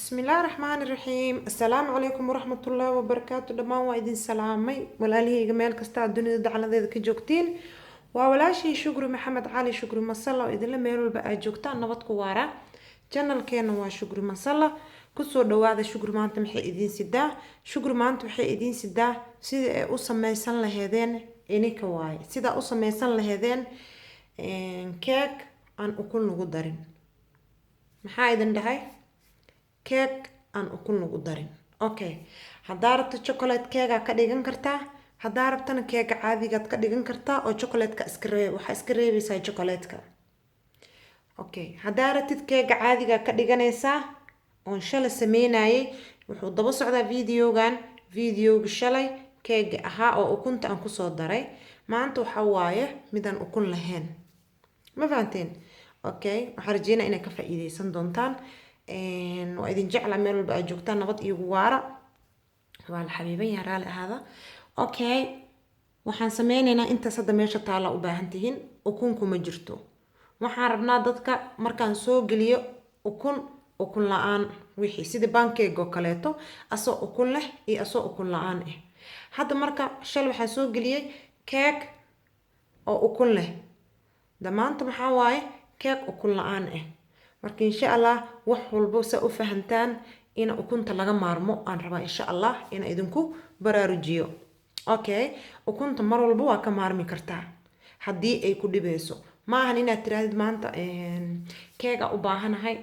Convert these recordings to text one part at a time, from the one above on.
Bismillaahi raxmaani raxiim. Assalaamu calaykum waraxmatullaahi wabarakaatu. Dhammaan waa idin salaamay walaalahayga meel kasta aad dunida dacladeeda ka joogtiin. Waa walaashii Shukri Maxamed Cali, Shukri Masalla, oo idinla meel walba aad joogtaan nabad ku waara. Channelkeena waa Shukri Masalla, kusoo dhawaada. Shukri maanta maxay idiin sidaa? Shukri maanta waxay idiin sidaa sidii ay u sameysan laheedeen ininka waaye, sidaa u sameysan laheedeen keeg aan ukun lagu darin. Maxaa idin dhahay? Keeg aan ukun lagu darin. Okay, haddaa rabto chocolate keegaa ka dhigan kartaa, haddaa rabtana keega caadigaad ka dhigan kartaa oo chocolateka iska reeb, waxaa iska reebeysaa chocolatka. Okay, haddaa rabtid keega caadigaa ka dhiganaysaa oon shalay sameynayay. Wuxuu daba socdaa videogan, videoga shalay keega ahaa oo ukunta aan kusoo daray. Maanta waxaa waaye midaan ukun lahayn, ma fahanteen? Okay, waxaan rajeynaya inay ka faa'iideysan doontaan. Waa idin jeclaa meel walba aad joogtaan, nabad iigu waara. Waa la xabiiban yahay, raali ahaada. Okay, waxaan sameyneynaa intaas hadda meesha taala u baahan tihiin. Ukun kuma jirto. Waxaan rabnaa dadka markaan soo geliyo ukun, ukun la-aan, wixii sidii pancake oo kaleeto, asoo ukun leh iyo asoo ukun la-aan ah. Hadda marka shal waxaan soo geliyey keeg oo ukun leh, damaanta maxaa waaye? Keeg ukun la-aan ah. Marka insha Allah wax walbo saa u fahantaan ina ukunta laga maarmo aan rabaa insha Allah ina idinku baraarujiyo. Okay, ukunta mar walba waa ka maarmi kartaa haddii ay ku dhibeyso. Ma ahan inaad tirahdid maanta keega u baahanahay,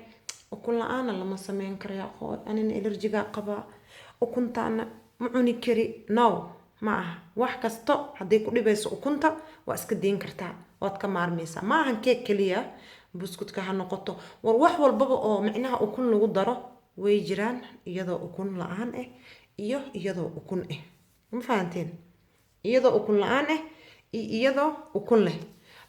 ukun la-aana lama sameyn karaya, aqoon anina allergygaa qabaa, ukuntaana ma cuni kari. No, ma aha. Wax kasto hadday ku dhibeyso ukunta waa iska deyn kartaa, waad ka maarmeysaa. Ma ahan keeg keliya, buskutka ha noqoto, war wax walbaba oo micnaha ukun lagu daro way jiraan iyadoo ukun la-aan ah iyo iyadoo ukun ah. Ma fahanteen? Iyadoo ukun la-aan ah iyo iyadoo ukun leh.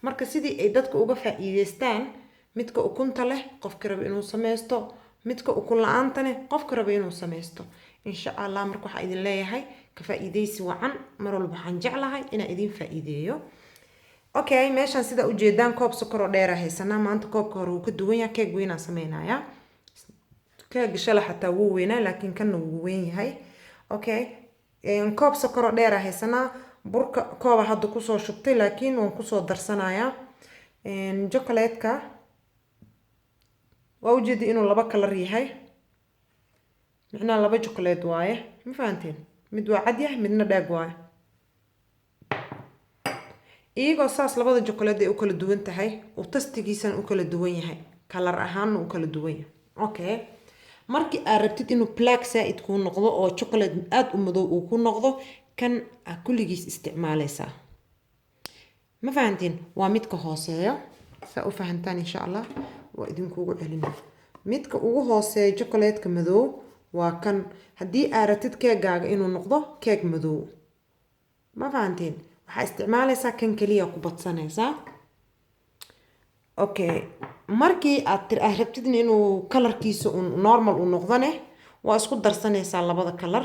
Marka sidii ay dadka uga faa'iideystaan, midka ukunta leh qofka raba inuu sameysto, midka ukun la-aantane qofka raba inuu sameysto, insha Allah. Marka waxaa idin leeyahay ka faa'iideysi wacan. Mar walba waxaan jeclahay inaan idin faa'iideeyo. Okay, meeshaan sidaa ujeedaan koob sokoroo dheera haysanaa. Maanta koobka hore wuu ka duwan yahay, keeg weynaa sameynayaa. Keega shalay xataa wuu weynaa, laakiin kanna wuu weyn yahay. Okay, koob sokoroo dheera haysanaa. Burka kooba hadda kusoo shubtay, laakiin waan kusoo darsanayaa. Chocolatka waa ujeedi inuu laba color yahay, micnaha laba chocolate waaye, ma fahanteen? Mid waa cad yahay, midna dark waaye. Iyagoo saas labada chocolate ay u kala duwan tahay uu tastegiisana u kala duwan yahay, color ahaanna u kala duwan yahay. Okay, markii aad rabtid inuu black saa-id kuu noqdo oo chocolate aada u madow uu ku noqdo, kan aa kulligiis isticmaaleysaa, ma fahantiin? Waa midka hooseeyo, saa u fahantaan insha Allah. Waa idinkugu celina, midka ugu hooseeyo chocolatka madow waa kan, haddii aad rabtid keegaaga inuu noqdo keeg madow, ma fahanteen? Waxaa isticmaaleysaa kan keliya, ku badsanaysaa. Okay, markii aad aad rabtid inuu colorkiisa normal uu noqdone, waa isku darsanaysaa labada color,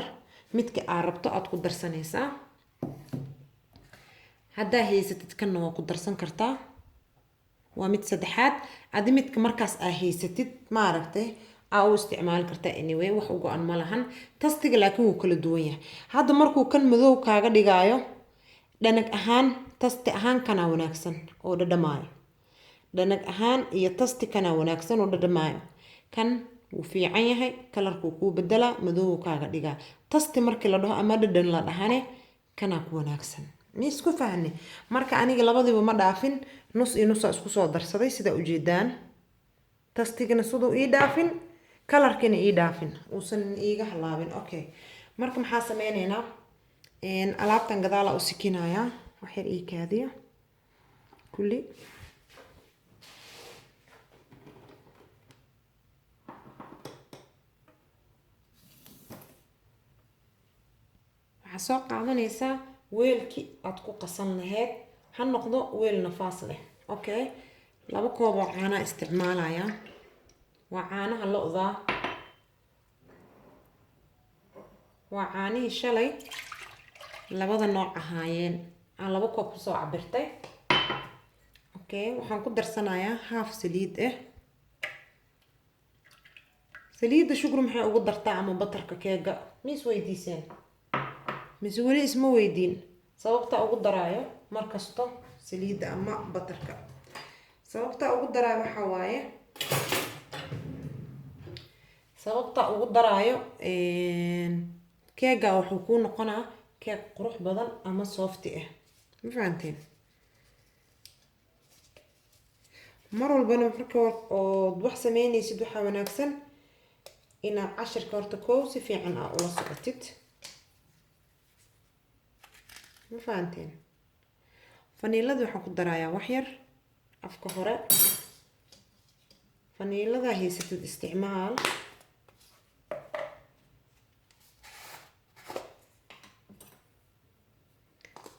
midka aad rabto aad ku darsanaysaa. Haddaa haysatid kanna waa ku darsan kartaa, waa mid saddexaad. Adi midka markaas aa haysatid maaragtay aa u isticmaali kartaa. Anyway, wax u go-an ma lahan tastega, laakiin wuu kala duwan yahay. Hadda markuu kan madow kaaga dhigaayo, dhanag ahaan, taste ahaan kanaa wanaagsan oo dhadhamaayo. Dhanag ahaan iyo taste kanaa wanaagsan oo dhadhamaayo. Kan wuu fiican yahay, colorkuu kuu bedelaa, madowuu kaaga dhigaa. Taste markii la dhaho ama dhadhan la dhahane, kanaa ku wanaagsan. Ma isku fahne? Marka aniga labadiiba ma dhaafin, nus iyo nusaa isku soo darsaday. Sidaa ujeedaan, tastegana siduu ii dhaafin, colorkina ii dhaafin, uusan iiga halaabin. Okay, marka maxaa sameyneynaa? Alaabtan gadaalaa u sikinayaa, wax yar ii kaadiya kulli. Waxaa soo qaadanaysaa weelkii aad ku qasan lahayd, ha noqdo weel nafaas leh. Okay, 2 koob oo caanaa isticmaalaya, waa caanaha lo-da, waa caanihii shalay labada nooc ahaayeen aan 2 koob kusoo cabirtay. Okay, waxaan ku darsanayaa half saliid ah. Saliidda Shukri maxay ugu dartaa ama butterka keega? Ma is weydiiseen mise weli isma weydiin sababta ugu daraayo mar kasto saliidda ama butterka? Sababta ugu daraayo waxaa waaye, sababta ugu daraayo, keega wuxuu kuu noqonaa keeg qurux badan ama soft ah. Ma fahanteen? Mar walbana marka ood wax sameynaysid, waxaa wanaagsan inaad cashirka horta koow si fiican aa ula socotid. Ma fahanteen? Faniilada waxaan ku darayaa wax yar afka hore. Faniilada haysatid isticmaal.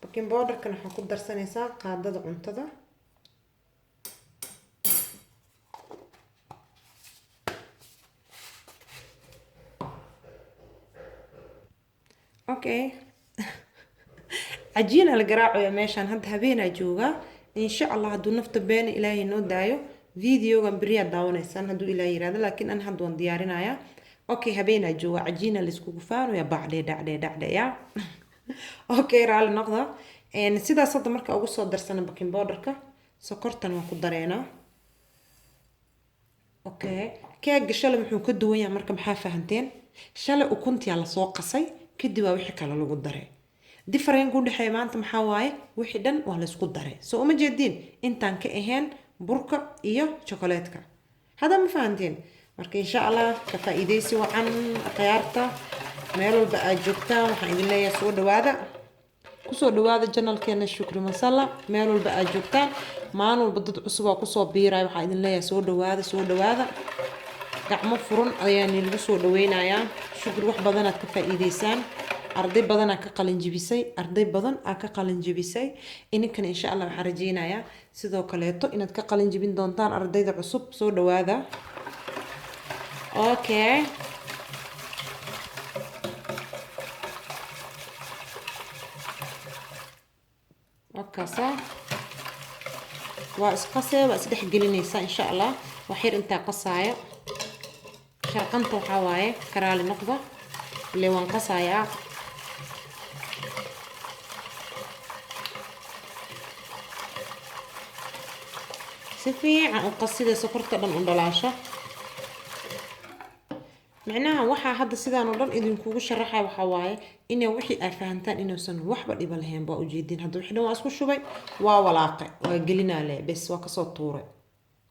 Baking powderkan waxaa ku darsanaysaa qaadada cuntada. Okay, cajiina la garaacayo meeshaan. Hadda habeenaa joogaa. Insha Allah, hadduu nafta beena Ilaahay noo daayo, videogan beriyaa daawanaysaan hadduu Ilaahay yiraahdo, laakiin an hadda waan diyaarinayaa. Okay, habeenaa joogaa, cajiina laiskugu faanaya, bacdhe dhacdhe dhacdhe ya. Okay, raali noqda. Sidaas hadda marka ugu soo darsana baking powderka, sokortan waan ku dareenaa. Okay, keega shalay muxuu ka duwan yahay marka? Maxaa fahanteen? Shalay ukuntiyaa lasoo qasay, kadib waa wixii kale lagu daray. Difference u dhexeeya maanta maxaa waaye? Wixii dhan waa laysku daray. Soo uma jeediin intaan ka ahayn burka iyo chocolateka? Hadda ma fahanteen? Marka insha Allah ka faa'iidaysi wacan. Khiyaarta meel walba aad joogtaan, waxaan idin leeyahay soo dhawaada, kusoo dhawaada channelkeena Shukri Masala. Meel walba aad joogtaan, maalin walba dad cusub oo kusoo biiraya, waxaan idin leeyahay soo dhawaada, soo dhawaada. Gacmo furan ayaan lagu soo dhaweynayaa. Shukri wax badanaad ka faa'iideysaan. Arday badanaa ka qalin jibisay, arday badan aa ka qalin jibisay. Ininkana insha Allah waxaan rajeynayaa sidoo kaleeto inaad ka qalin jibin doontaan. Ardayda cusub, soo dhawaada. Okay, wakaasa waa isqasee, waa isdhex gelinaysaa insha Allah. Wax yar intaa qasaaya, sharqanta waxaa waaye, karaali noqda ile waan qasayaa. Si fiican u qasida, sokorta dhan u dhalaasha. Micnaha waxaa hadda sidaan oo dhan idinkugu sharaxaya waxaa waaye inay wixii ay fahantaan inuusan waxba dhiba lahayn. Baa ujeedin, hadda wixii dhan waa isku shubay, waa walaaqay, waa gelinaa le, bes waa kasoo tuuray.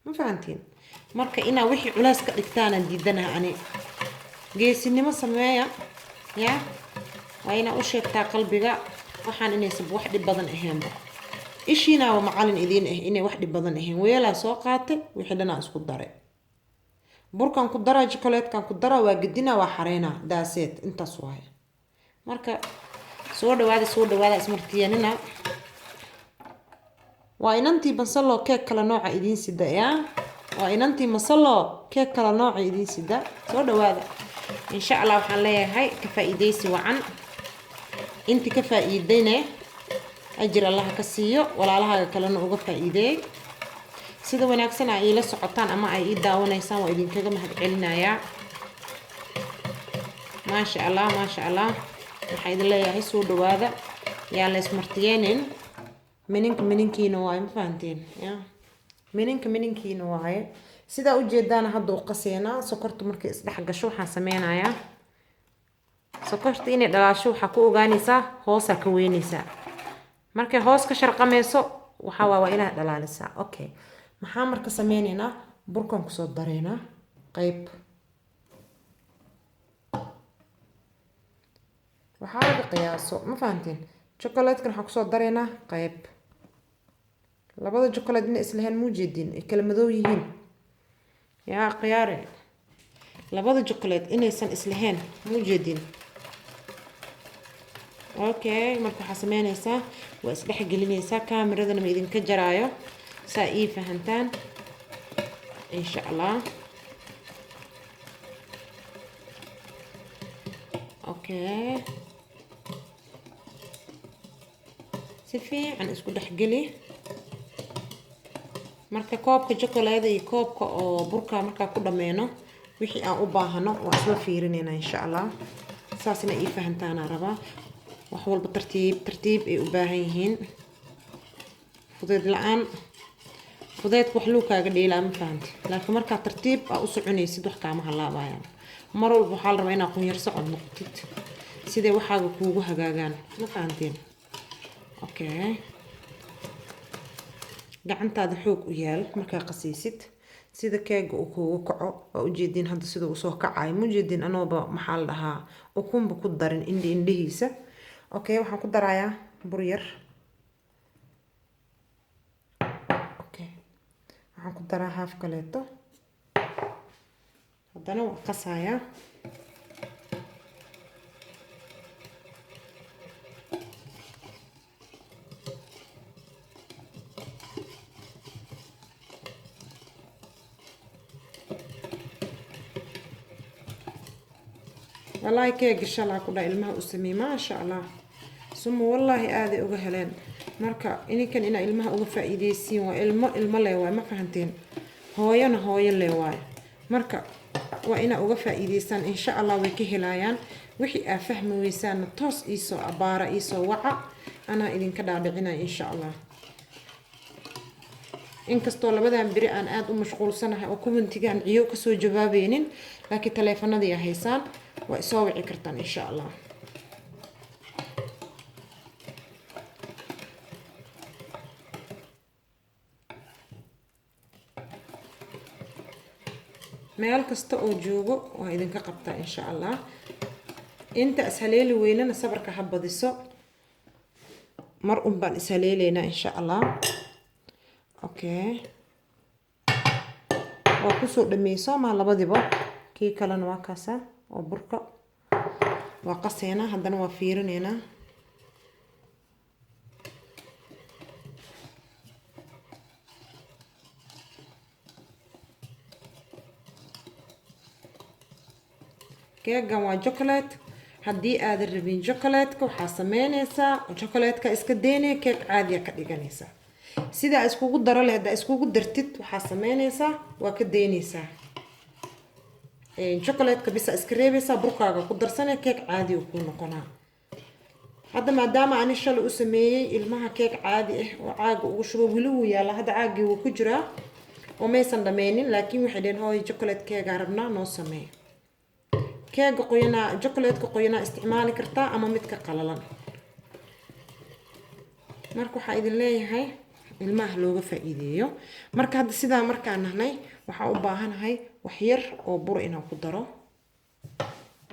Ma fahantiin? Marka inaa wixii culays ka dhigtaanaan diidanaha ani. Geesinimo sameeya ya. Waa inaa u sheegtaa qalbiga waxaan inaysan wax dhib badan ahaynba. Ishiinaaba macalin idiin ah inay wax dhib badan ahayn. Weelaa soo qaatay, wixii dhanaa isku daray, burkan ku daraa, jokolaatkan ku daraa, waa gedinaa, waa xareynaa, daaseed intaas waaye. Marka soo dhawaada, soo dhawaada, ismartiyanina. Waa inantii Masalo, keeg kale nooca idiin sida ya. Waa inantii Masalo, keeg kale nooca idiin sida. Soo dhawaada. Insha Allah waxaan leeyahay ka faa'iidaysi wacan. Inti ka faa'iidayne ajir Allaha ka siiyo, walaalahaaga kalena uga faa'iideey. Sida wanaagsan ay iila socotaan ama ay ii daawanaysaan waa idinkaga mahad celinayaa. Maasha Allah, maasha Allah. Waxaan idin leeyahay soo dhawaada, yaan la ismartiyeenin. Mininka mininkiina waaye, ma fahanteen? Ya, mininka mininkiina waaye. Sidaa ujeedaana hadda u qaseynaa. Sokorta markay isdhex gasho, waxaan sameynayaa, sokorta inay dhalaasho waxaa ku ogaanaysaa hoosaa ka weynaysaa. Markay hoos ka sharqamayso, waxaa waa inaad dhalaalisaa. Okay, maxaa marka sameyneynaa? Burkan kusoo dareynaa qayb. Waxaa laga qiyaaso, ma fahanteen? Chocolatekan waxaan kusoo dareynaa qayb. Labada chocolate inay islahayn muu jeedin, ay kala madow yihiin. Yaa khiyaare, labada chocolate inaysan islahayn muu jeedin? Okay, marka waxaa sameynaysaa waa isdhex gelinaysaa. Kaamiradana ma idinka jaraayo, saa ii fahantaan insha Allah. Okay, si fiican isku dhexgeli. Marka koobka chocolate iyo koobka oo burka markaa ku dhameyno, Wixii aan u baahano waa isla fiirineynaa, insha Allah. Saasina ii fahantaanaa rabaa. Wax walba tartiib tartiib ay u baahan yihiin, fudeyd la-aan fudeydka wax luu kaaga dheelaa, ma fahanti? Laakiin markaa tartiib aa u soconaysid, wax kaama halaabayaan. Mar walba waxaa la rabaa inaa qunyar socod noqotid, siday waxaaga kuugu hagaagaan, ma fahanteen? Okay, gacantaada xoog u yaal markaa qasaysid, sida keega uu kuugu kaco. Waa ujeediin hadda sida uu soo kacayo, ma ujeediin? Anooba maxaa la dhahaa, ukunba ku darin indhi indhihiisa. Okay, waxaan ku darayaa bur yar. Okay, waxaan ku daraa haaf kaleeto. Haddana waa qasayaa. Wallaahi keega shalaa ku dhaa ilmaha u sameeyey, maasha Allah, suma wallaahi aaday uga heleen. Marka ininkan inaa ilmaha uga faa-iideysiin waa ilmo ilmo le waay, ma fahanteen? Hooyona hooyo le waay. Marka waa inaa uga faa-iideysaan, insha Allah way ka helayaan. Wixii aa fahmi weysaanna toos iisoo abaara, iisoo waca, anaa idinka dhaadhicinaya, insha Allah. Inkastoo labadan beri aan aada u mashquulsanahay oo commentigaan ciyo kasoo jawaabeynin, laakiin taleefanadii aa haysaan, waa isoo wici kartaan, insha Allah. Meel kasta oo joogo waa idinka qabtaa, insha Allah. Inta ishaleeli weynana sabarka ha badiso, mar un baan ishaleeleynaa, insha Allah. Okay, waa kusoo dhameeyey soomaa labadiba. Kii kalena waa kaasa oo burka waa qaseynaa, haddana waa fiirineynaa. Keegan waa chocolate. Haddii aadan rabin chocolatka, waxaa sameyneysaa chocolatka iska daynaya, keeg caadiya ka dhiganaysaa. Sidaa iskugu daro leh haddaa iskugu dartid, waxaa sameyneysaa waa ka dayneysaa chocolatka, bisa iska reebeysaa, burkaaga ku darsane, keeg caadi uu kuu noqonaa. Hadda maadaama ani shalay u sameeyey ilmaha keeg caadi ah oo caaga ugu shubo, weli wuu yaallaa hadda, caagii wuu ku jiraa oo maysan dhameynin, laakiin waxay dheheen: "Hooyo, chocolate keegaa rabnaa, noo sameey." Keega qoyanaa, chocolatka qoyanaa isticmaali kartaa ama midka qalalan. Marka waxaa idin leeyahay ilmaha looga faa-iideeyo. Marka hadda sidaa markaan nahnay, waxaan u baahanahay wax yar oo bur inaan ku daro,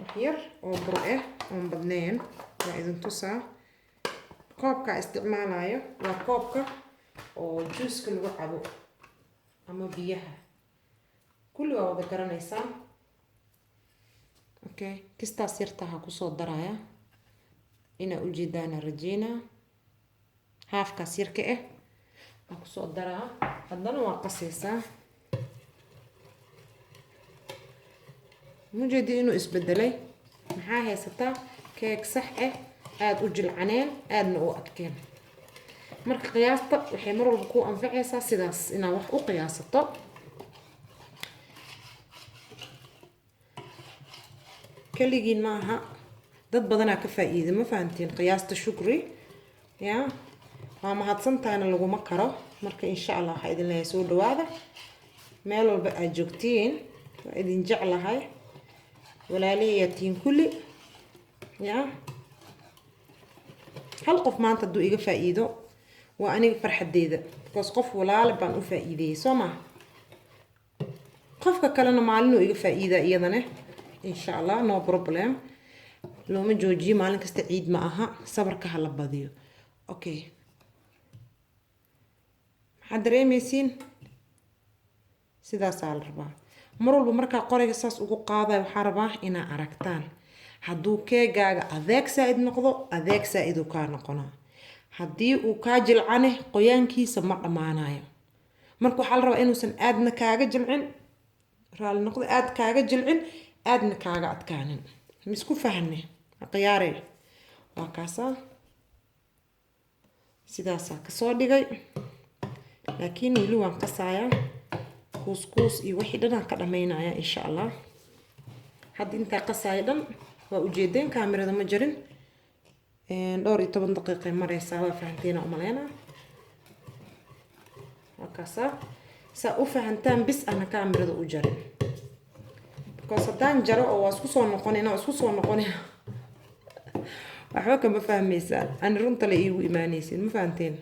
wax yar oo bur ah oon badnayn. Waa idin tusaa. Koobkaa isticmaalayo waa koobka oo juuska lagu cabo ama biyaha, kulli waa wada garanaysaa. Okay, kistaas yartaa kusoo daraya, inaa ujeedaana rajeynaa. Haafkaas yarka ah waa kusoo daraa, haddana waa qasaysaa. Mujeedi inuu isbedelay? Maxaa haysataa? Keeg sax ah, aada u jilcaneen, aadna u adkeen. Marka qiyaasta waxay mar walba kuu anfacaysaa sidaas inaad wax u qiyaasato. Keligiin ma aha, dad badanaa ka faa-iida, ma fahantiin? Qiyaasta Shukri ya waa mahadsantaana laguma karo. Marka insha Allah waxaa idin leeyahay soo dhawaada meel walba aad joogtiin. Waa idin jeclahay, walaalahayaa tihiin kulli. Ya hal qof maanta hadduu iga faa-iido, waa aniga farxadeyda, because qof walaale baan u faa-iideeyey, soo maha? Qofka kalena maalinuu iga faa-iidaa iyadane, insha Allah, no problem. Looma joojiyo, maalin kasta ciid ma aha. Sabarka ha la badiyo. Okay, maxaad dareemeysiin? Sidaasaa la rabaa. Mar walba markaa qorayga saas ugu qaadayo, waxaa rabaa inaa aragtaan. Hadduu keegaaga adeeg saa-id noqdo, adeeg saa-id uu kaa noqonaa. Haddii uu kaa jilcane, qoyaankiisa ma dhammaanayo. Marka waxaa la rabaa inuusan aadna kaaga jilcin, raali noqdo, aad kaaga jilcin, aadna kaaga adkaanin. Misku fahne khiyaare? Waa kaasaa, sidaasaa kasoo dhigay, laakiin weli waan qasayaa. Kuuskuus iyo wixii dhan aan ka dhamaynaya, insha Allah. Hadda intaa qasaayo dhan waa ujeedeen, kaamirada ma jarin. Dhowr iyo toban daqiiqay mareysaa, waa fahanteena umaleynaa. Waa kaasaa, saa u fahantaan bis ana kaamirada u jarin, because haddaan jaro oo waa isku soo noqonayna, waa isku soo noqonayna, waxba kama fahmaysaan. Ani runta le iigu imaanaysin, ma fahanteen?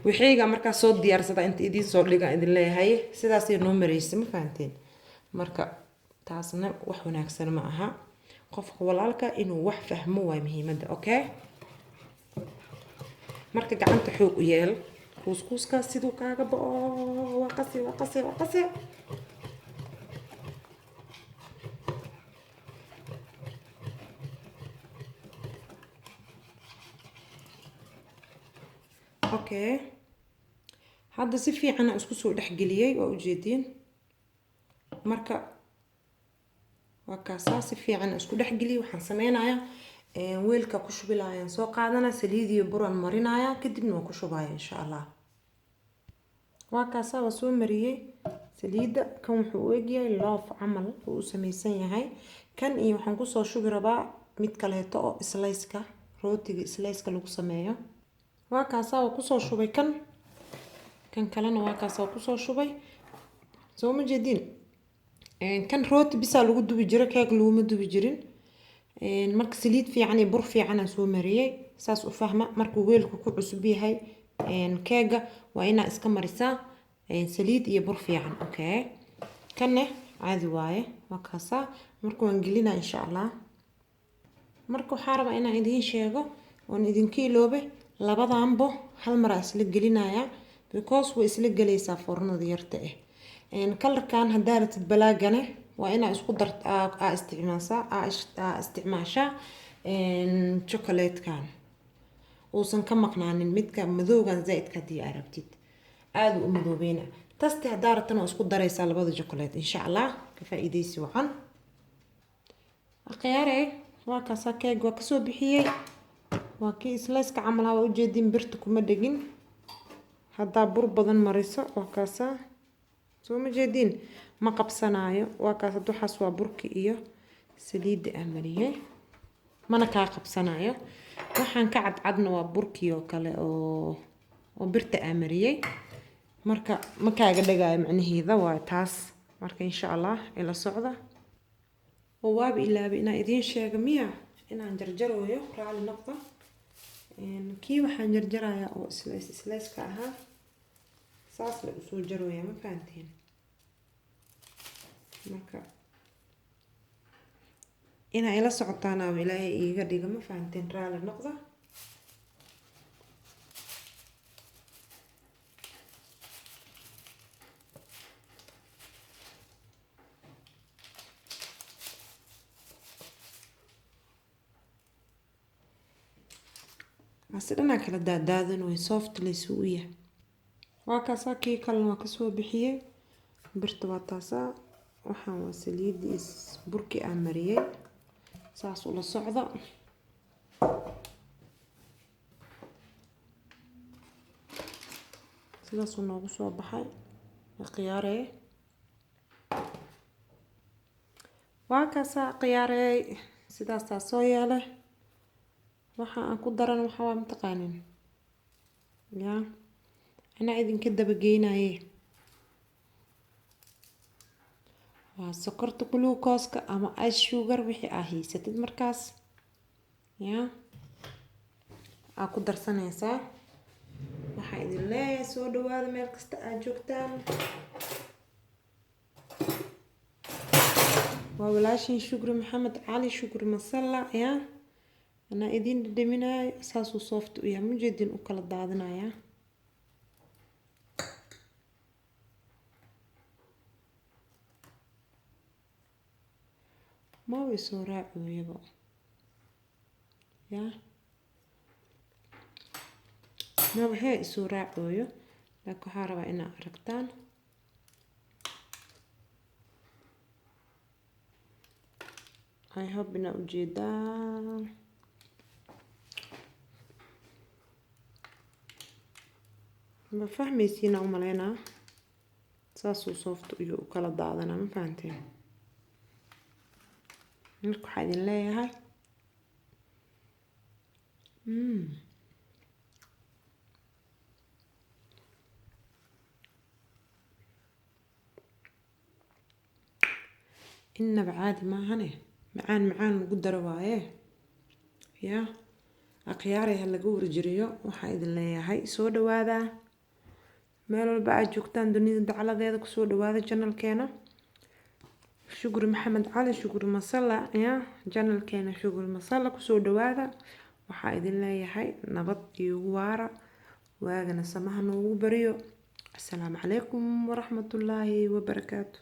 Wixiyga markaa soo diyaarsada inta idiin soo dhiga idin leeyahay, sidaasay noo maraysa, ma fahanteen? Marka taasna wax wanaagsan ma aha. Qofka walaalka inuu wax fahmo waa muhiimadda, okay? Marka gacanta xoog u yeel, kuuskuuskaas siduu kaaga bao. Waa qasi, waa qasi, waa qasi. Okay, hadda si fiican aan isku soo dhexgeliyey, waa ujeediin. Marka waa kaasaa, si fiican aan isku dhexgeliyey. Waxaan sameynayaa, weelka ku shubi lahaayaan soo qaadana, saliid iyo buraan marinaya, kadibna waan ku shubaya insha Allah. Waa kaasaa, waa soo mariyey saliidda. Kan wuxuu u egyahay loof camal uu u sameysan yahay kan, iyo waxaan kusoo shubi rabaa mid kaleeto oo sliceka, rootiga sliceka lagu sameeyo. Waa kaasaa, waa kusoo shubay kan. Kan kalena waa kaasaa, waa kusoo shubay, soo ma jeedin? Kan rooti bisaa lagu dubi jiro, keeg laguma dubi jirin. Marka saliid fiican iyo bur fiican aan soo mariyey, saas u fahma. Markuu weelku ku cusub yahay keega, waa inaa iska marisaa saliid iyo bur fiican, okay? Kanne caadi waaye, waa kaasaa. Marka waan gelinaa insha Allah. Marka waxaa rabaa inaan idiin sheego oon idinka iloobe, labadanbo hal maraa isla gelinaya, because way isla gelaysaa foornada yarta ah. Colorkan haddaa rabtid blackgane, waa inaa isku dar, aa isticmaashaa, aa isticmaashaa chocolatekan, uusan ka maqnaanin midka madowgan zaaidka. Haddii aa rabtid aada u madoobeyna tasti, haddaa rabtana waa isku daraysaa labada chocolate insha Allah. Ka faa'iidaysi wacan, akhyaare. Waa kaasaa, keeg waa kasoo bixiyey, waa kii sliceka camal waa ujeedin, birta kuma dhegin haddaa bur badan mariso. Waa kaasaa, soo ma jeedin? Ma qabsanaayo. Waa kaas, hadda waxaas waa burki iyo saliidda aan mariyey, mana kaa qabsanayo. Waxaan ka cadcadna waa burkii oo kale oo birta aan mariyey. Marka ma kaaga dhagaayo, macnaheeda waa taas. Marka insha Allah ila socda. Oo waaba ilaabay inaan idiin sheego miya inaan jarjarooyo, raali noqda. Kii waxaan jarjarayaa oo slice sliceka ahaa, saas la usoo jarooyaa, ma fahanteen? Marka inaa ila socotaanaaba Ilaahay iiga dhiga, ma fahanteen? Raali noqda. Asi dhanaa kala daadaadan way, soft laysu u yahay. Waa kaasaa, kii kalena waa kasoo bixiyey birta, waa taasaa. Waxaan waa saliidii burki aan mariyey, saas ula socda. Sidaasuu noogu soo baxay, khiyaarey. Waa kaasaa, khiyaarey, sidaasaa soo yeelay. Waxa aan ku daran waxa waa, mataqaanin ya, anaa idinka dabageynaye, waa sokorta glucose-ka ama ice sugar, wixii aa haysatid markaas ya aa ku darsanaysaa. Waxaa idin leeyahay soo dhawaada meel kasta aad joogtaan. Waa walaashin Shukri Maxamed Cali, Shukri Masala ya, anaa idiin dhadhaminaayo. Saasuu soft u yahay, mujeedin, u kala daadinayaa. Maba isoo raacooyaba ya, maba hee isoo raacooyo, laakiin waxaa rabaa inaad aragtaan. I hope inaa ujeedaan. Ma fahmaysiina umaleynaa? Saasuu soft iyo u kala daadanaa, ma fahanteen? Marka waxaa idin leeyahay, innaba caadi maahane, macaan macaan lagu daro waaye. Yaa akhyaaray, ha laga warjiriyo. Waxaa idin leeyahay soo dhawaada meel walba aad joogtaan dunida dacaladeeda, kusoo dhawaada channelkeena Shukri Maxamed Cali, Shukri Masala. Ya channelkeena Shukri Masala kusoo dhawaada. Waxaa idin leeyahay nabad iyo waara, waagana samaha noogu bariyo. Asalaamu calaykum waraxmatullaahi wabarakaatu.